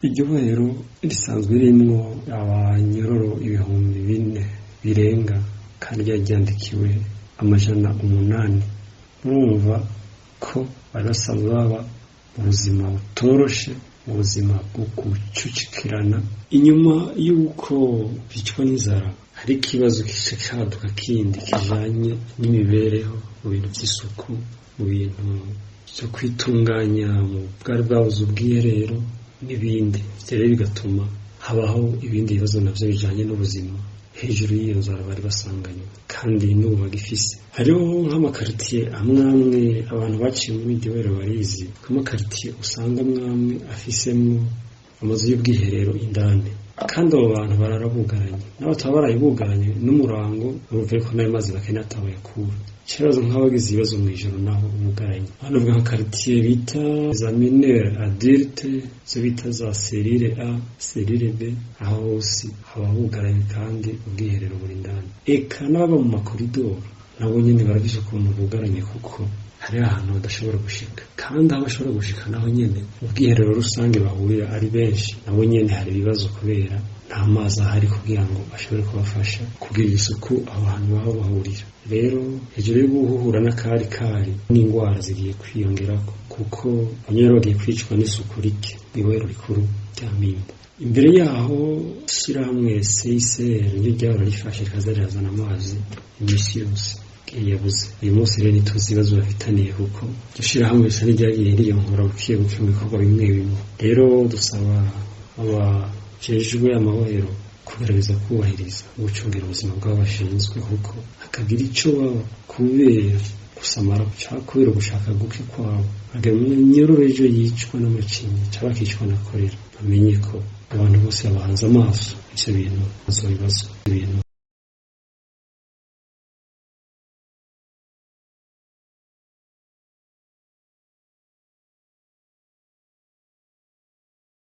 Iryo bohero risanzwe ririmwo abanyororo 4000 birenga, kandi ryari ryandikiwe 800. Murumva ko bari basanzwe baba mu buzima butoroshe, mu buzima bwo gucucikirana. Inyuma y'uko bicwa n'inzara, hari ikibazo caduka kindi kijanye n'imibereho mu bintu vy'isuku, mu bintu vyo kwitunganya, mu bwari bwabuze ubwiherero n'ibindi. Ivyo rero bigatuma habaho ibindi bibazo navyo bijanye n'ubuzima hejuru y'iyo nzara bari basanganywe, kandi n'ubu bagifise. Hariho nk'amakaritiye amwe amwe, abantu baciye muri iryo bohero barizi, nk'amakaritiye usanga amwe amwe afisemwo amazu y'ubwiherero indani, kandi abo bantu barara bugaranye, n'abataba baraye bugaranye n'umurango, urumva ko n'ayo mazi bakeneye atabayakura. Ikibazo nk'abagize ibibazo mw'ijoro naho bugaranye. Hano uvuga nka quartier bita za mineur adulte, zo bita za cellule A, cellule B, aho hose haba hugaranye kandi ubwiherero buri indani. Eka n'ababa mu makoridoro nabo nyene barafise ukuntu bugaranye, kuko hari ahantu badashobora gushika, kandi aho bashobora gushika naho nyene ubwiherero rusange bahurira ari benshi, nabo nyene hari ibibazo kubera nta mazi ahari kugira ngo bashobore kubafasha kugira isuku aho hantu baba bahurira. Rero hejuru yo guhura n'akari kari n'ingwara zigiye kwiyongerako, kuko abanyene bagiye kwicwa n'isuku rike mw'ibohero rikuru rya Mpimba. Imbere yaho ishirahamwe CICR niryo ryahora rifashe rikaza rirazana amazi imisi yose yabuze. Uyu munsi rero ntituzi ibibazo bafitaniye, kuko iryo shirahamwe risa n'iryagiye riyonkora buke buke mu bikorwa bimwe bimwe. Rero dusaba abajejwe amabohero kugerageza kubahiriza gucungira ubuzima bw'abo bashinzwe, kuko hakagira ico baba kubera gusamara canke kubera ugushaka guke kwabo, hakagira umunyororo ejo yicwa n'amacinya canke akicwa na korera, bamenye ko abantu bose babahanze amaso. Ivyo bintu bazobibazwa ibintu.